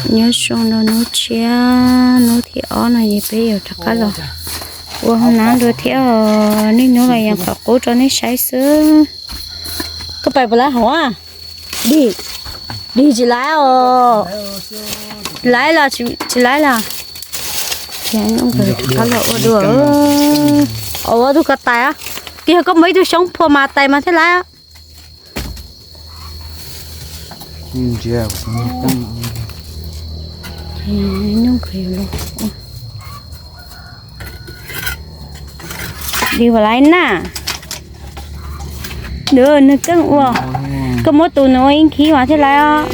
Nyob zoo rau hnub tshiab, hnub thib ob no ces peb yuav rov qab los ua hoob nab dua thiab. Niaj hnub los yeej qhov qub rau nej saib xwb. Koj pais puas laib hauv a? Dig, dig tsis laib os. Laib los tsis laib los? Rov qab los ua dua. Ua tus ko tais, kiag koj muaj ib tug xyoob phua mas tais mas thiaj laib. Dig puas laib na? Nws keej ua, koj muab tus nws ua ib khib mas thiaj laib os.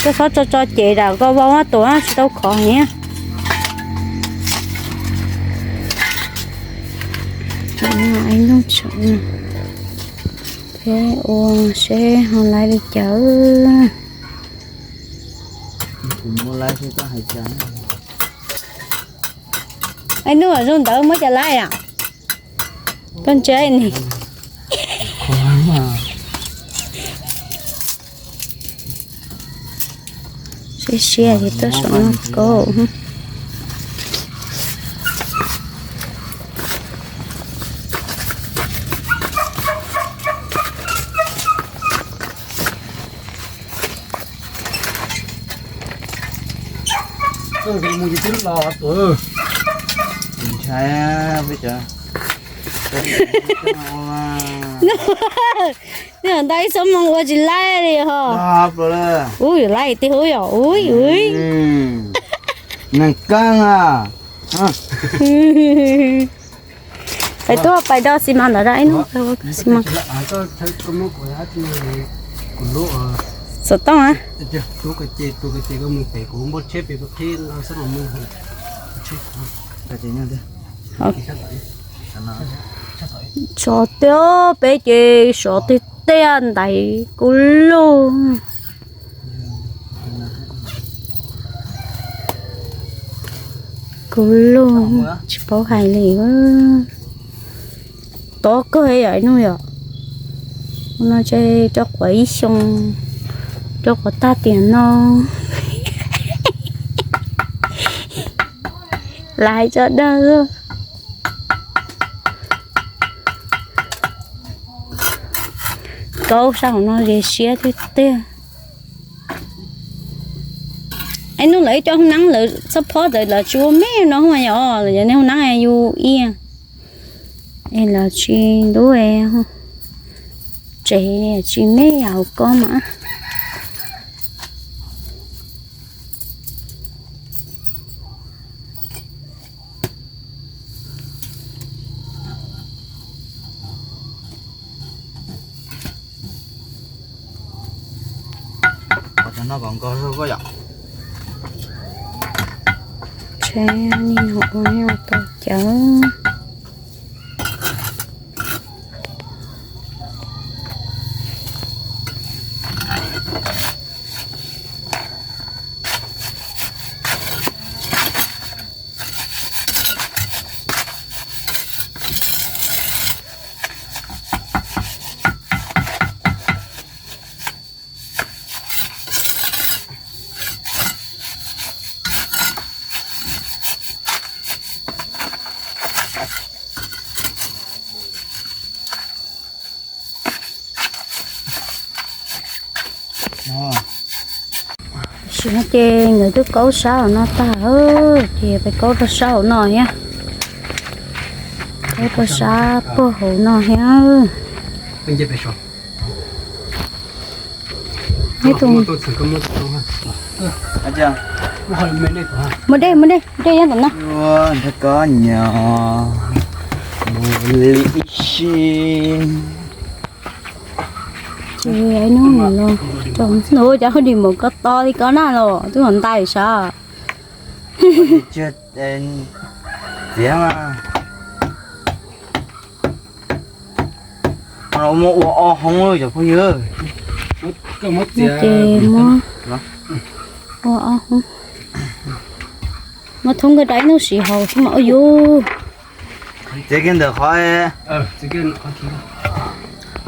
Koj txhob tso tso ces dam koj vau tuam tsis tau khov heev. Peb ua seb ho laib li cas. Ib hnub zoo ntawd muab cov laib a, koj ntsia ni. Siab siab ces tuaj saum no kaub. Ntshai peb cov. Nws ntau ib xuab moos ua tsis laib li ho. Ub, yuav laib tiag ub yom, ub, ub. Neeg keej a. Pais tuaj pais do xi mas ntawd da ib hnub xi mas. Xov tooj a. Tso tiag peb ces sov tiag tiag ntaiv kub lug. Kub lug tsis paub hais li. Tob kawg yom ib hnub yom. No tse rau quav ib xyoo, rau quav tag tiam no. Laiv tso dag. Kaub sab hauv no ze siab tiag tiag. Es hnub lawv ib co hoob nab lawv txhob phob ntawd lawv tsis ua me no yom, yog nej hoob nab yus ib, es lawv tsis ntub, tsev tsis me yam hauv ko mas. Tsheb ni ua tau cawv. Tam sim no ces nkawd twb kaub sab hauv no tag, ces peb kaub rau sab hauv no thiab. Kaub rau sab puag hauv no thiab. Muaj dej, muaj dej, dej nyob tom no. Nrog koj nyo mus li ib si. Ces hnub no los, hnub cov hauj dim npaum ko to li ko na los twb los ntais sav. Txiav mas. Muab ua ob hoob cov phooj ywg. Ces muab ua ob hoob. Muab thoob nkawd da ib hnub siv haus xwb mas ua yus. Txiav kiag ntawm qhov,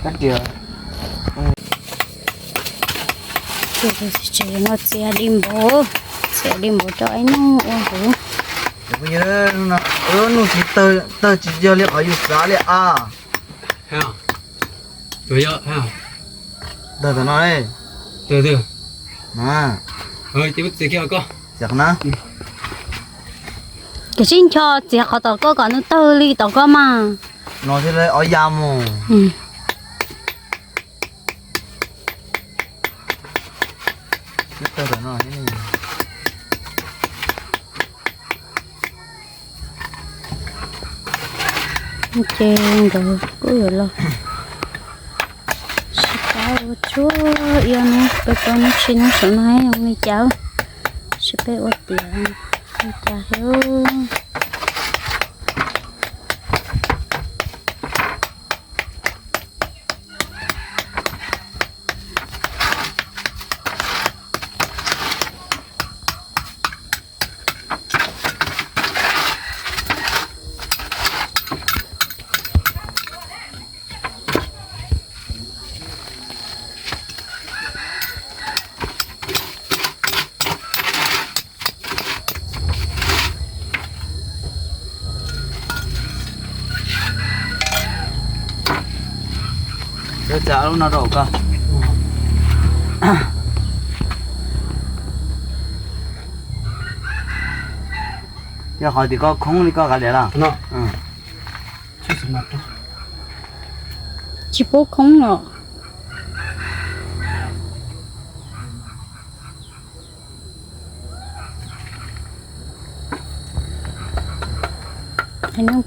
kab riam, Tsev no txias di npaum, txias di npaum rau Aib Nuj ua huv. Nug tsis tawg, tawg tsis yog li qhov yus xav li a. Tawg tom no. Koj sib ncho txias qhov tom koj kom nws tawg li tom koj mas. No thiaj li ob ya mus. Ces nkawd kuj yuav los sib pab ua tsuag ib ob hnub, peb plaub hnub tsib hnub saum no zoo li cas, seb peb ua tiav li cas thiab. Txav lub no rau koj. Yog qhov tim koj khoob li koj kav liam los? Tsis pub khoob los.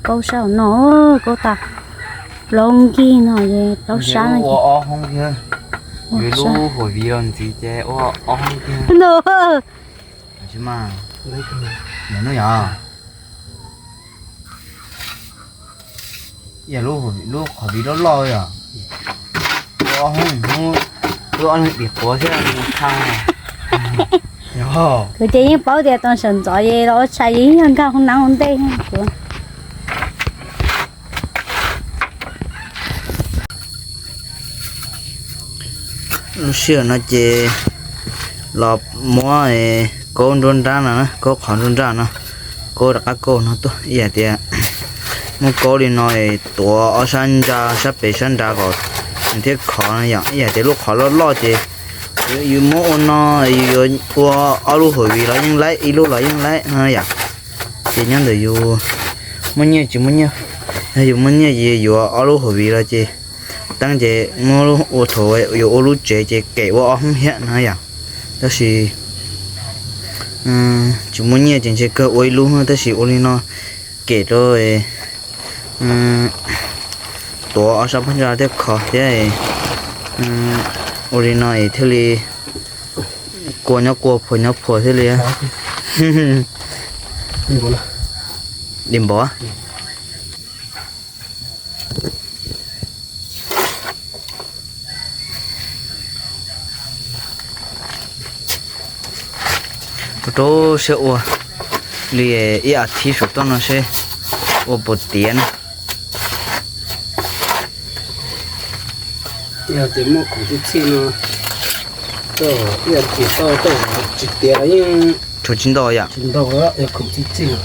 Kaub sab no, kaub tas plaub nkig no, plaub sab no. Ua ob hoob thiab, lub hauv viv los ntxiv ces ua ob hoob thiab. Ntawm no yog lub qhov viv loj loj yom. Ua ob hoob, hnub ob leeg dim quav thiab mus tha. Kuv ces yeej paub tias tau sawv ntxov es los ua tshais yeej yog nkag hoob nab hauv ntej kuv. Lub sij hawm no ces los muab kaub nruab nrab no, kaub qhov nruab nrab no, kaub rov qab kaub no tuaj. Ib yam tias muab kaub li no tuav ob sab ntsa, sab pem sab nrad kom nws thiaj khov no yom. Ib yam tias lub qhov loj loj ces yus muab ua no, yus yuav ua ob lub hauv viv los yeej laib, ib lub los yeej laib no yom. Ces nyob ntawm yus muaj nyiaj tsis muaj nyiaj, yog yus muaj nyiaj ces yuav ob lub hauv viv los ces teeb ces muab ua thaum yuav ua lub tsev ces kem ua ob hoob thiab no yom. Tab sis tsis muaj nyiaj ces ntshe kawg ua ib lub, tab sis ua li no kem rau tuav ob sab phab ntsa thiaj khov thiab. Ua li no es thiaj li kua nyob kua, phua nyob phua thiaj li. Di npaum. Rau rau siab ua li ib as thiv saum toj no seb ua puas tiav na. Yog tias muaj khoom txi txhij no, ib as thiv toj tsis tiav los yeej tshuav tsis ntau yom. Tsis ntau, yog khoom txi txhij.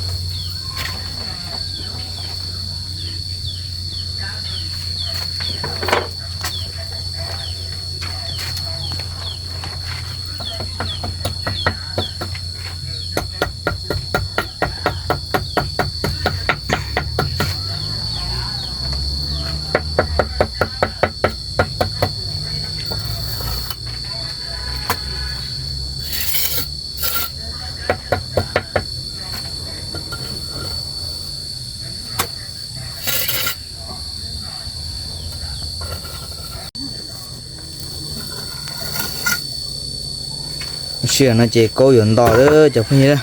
Sij hawm no ces kaub yuav nto lawm cov phooj ywg.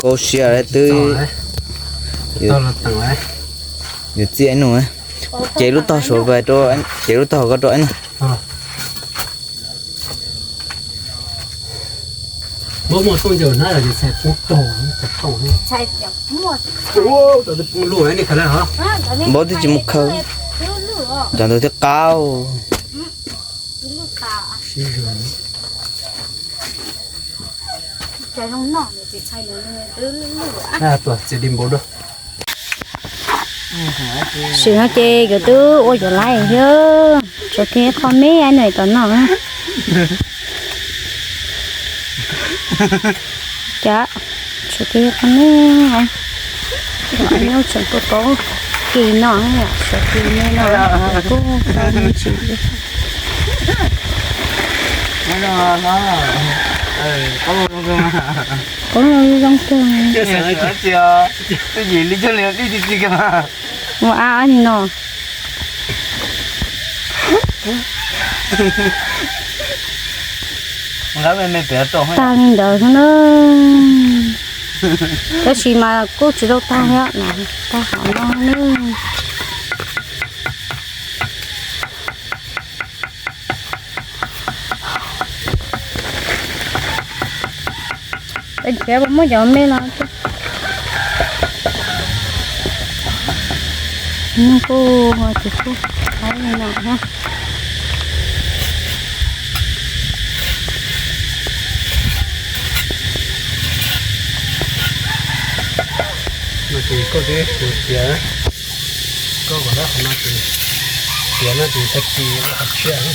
Kaub siab lawm twb yuav txij Aib Nuj. Cev lub tog suav, cev lub tog ko rau Aib Nuj. Npawb twb tsis mus khaws, cov ntawd thiaj qab. Tuaj txiav di npaum dua. Sim no ces kuv twb ua yuav laib thiab, tshuav kiag qho me no tom no. Cas tshuav kiag qho me, nyob tseem paub paub kis no, tshuav kis me no kuj tsis paub zoo kawg. Ua ab ni no. Tag li ntawd xwb na. Tab sis mas kuj tsis tau tag thiab, tag hauv no na. Nrhiav puas muaj cov me los, kuj ces kuj haib li no thiab. No ces koj twb txiav, koj kom lawv qhov no ces txiav no ces tag kis lawv qhov tshiab.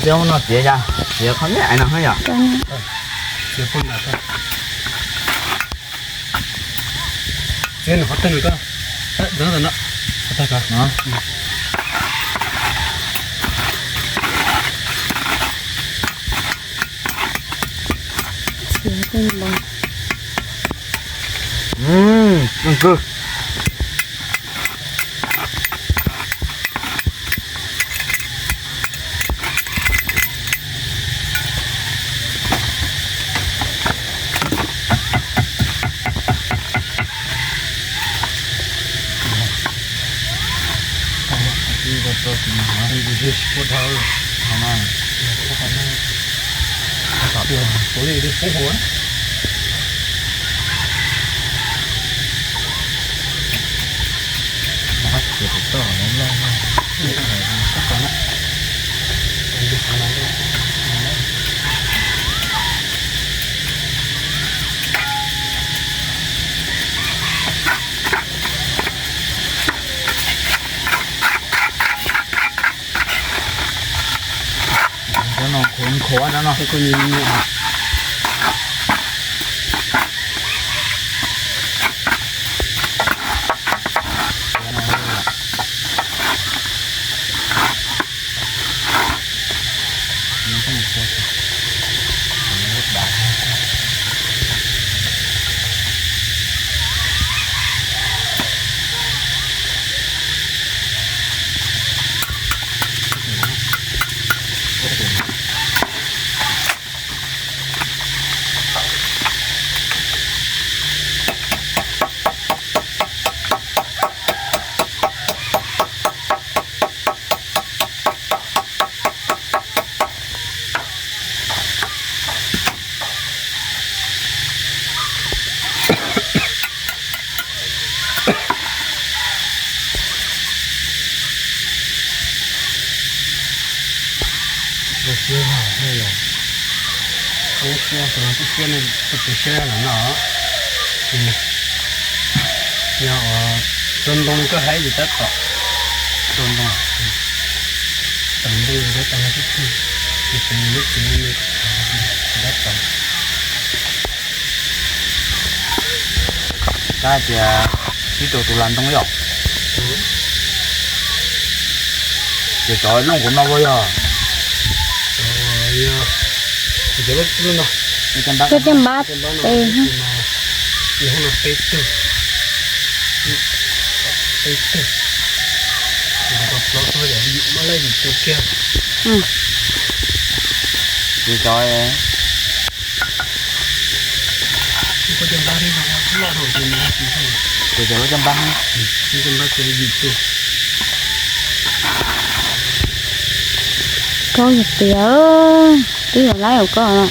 Txiav no txiav, txiav qhov me no yom. Txiav nws qhov twg nws ko, no, qhov tag ko. Cov no khuav khuav no no. Siab, siab, siab, siab no. Yog rau ntoo li koj hais ces tab tom, rau ntoo, tau ntoo li tab tom no xwb, tiam sis nws lub txiv li tab tom. Kab hais tias sib rau tus las ntoo yom. Ces cov looj kuv no puas yog? Cov, cov no, cov caj npab, peb, yog no peb tug, peb tug, ces cov plaub tug yom, yim muab lawm yim tug kiag. Ces cov, ces cov lub caj npab, lub caj npab ces yim tug. Koj yog tias twb yog laib hauv koj.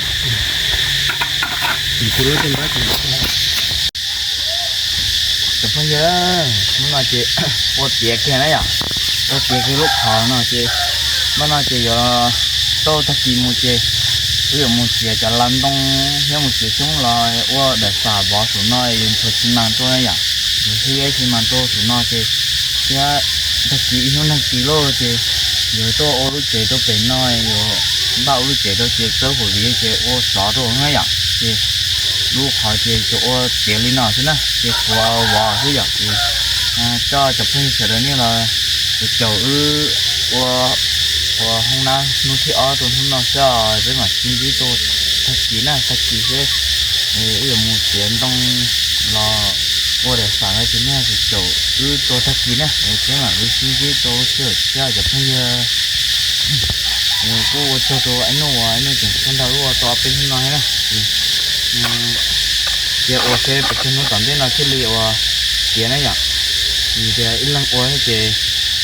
Yim tug lub caj npab ces, Cov phooj ywg, hnub no ces ua tiav kiag na yom, ua tiav kiag lub qhov no ces, hnub no ces yuav tau tag kis mus ces wb yuav mus txiav cov lav ntoo thiab mus txiav xyoob los ua daim xam vov saum no yus nthuav xi mas rau na yom, nthuav xi mas rau saum no ces thiab tag kis ib hnub nag kis lawm ces yuav tuaj ua lub tsev rau pem no, yuav npaj ua lub tsev rau ces txawb huam viv ces ua xov rau na yom ces lub qhov ces tsuas ua tiav li no xwb na ces khuav vov xwb yom es coj cov phooj ywg sawv daws nej los caum wb ua, ua hoob nab hnub thib ob rau hnub no xwb os, peb mam sib ntsib rau tag kis na, tag kis seb wb yuav mus txiav ntoo los ua daim xam no ces nej ho caum wb rau tag kis na, peb mam li sib ntsib rau lub sij hawm tshiab cov phooj ywg. Kuj ua tsaug rau Aib Nuj uas Aib Nuj tseem tuaj nrog wb ua tau ob peb hnub no thiab na. Cia ua seb puas tsawg hnub tom ntej no thiaj li ua tiav na yom. Vim tias ib leeg ua thiab ces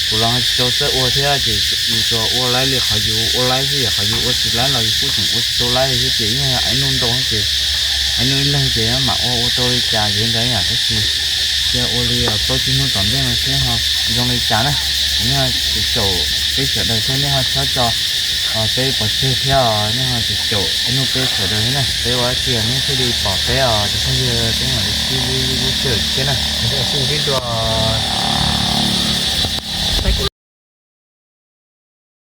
kuv los ho tsis tau txawj ua thiab ces yus tsuas ua laib li qhov yus ua laib xwb, yog qhov yus ua tsis laib los yus kuj tseem ua tsis tau laib thiab ces yeej yog Aib Nuj ntau thiab ces Aib Nuj ib leeg ces mam ua ua tau li cas ces ntawd yom, tab sis cia ua li plaub tsib hnub tom ntej no seb ho zoo li cas na. Nej ho caum peb sawv daws thiab nej ho txhob tso peb pov tseg thiab os, nej ho caum Aib Nuj peb sawv daws thiab na, peb ua dab tsi nej thiaj li pom peb os cov phooj ywg, peb mam li sib ntsib lub sij hawm tshiab na. Sib ntsib dua.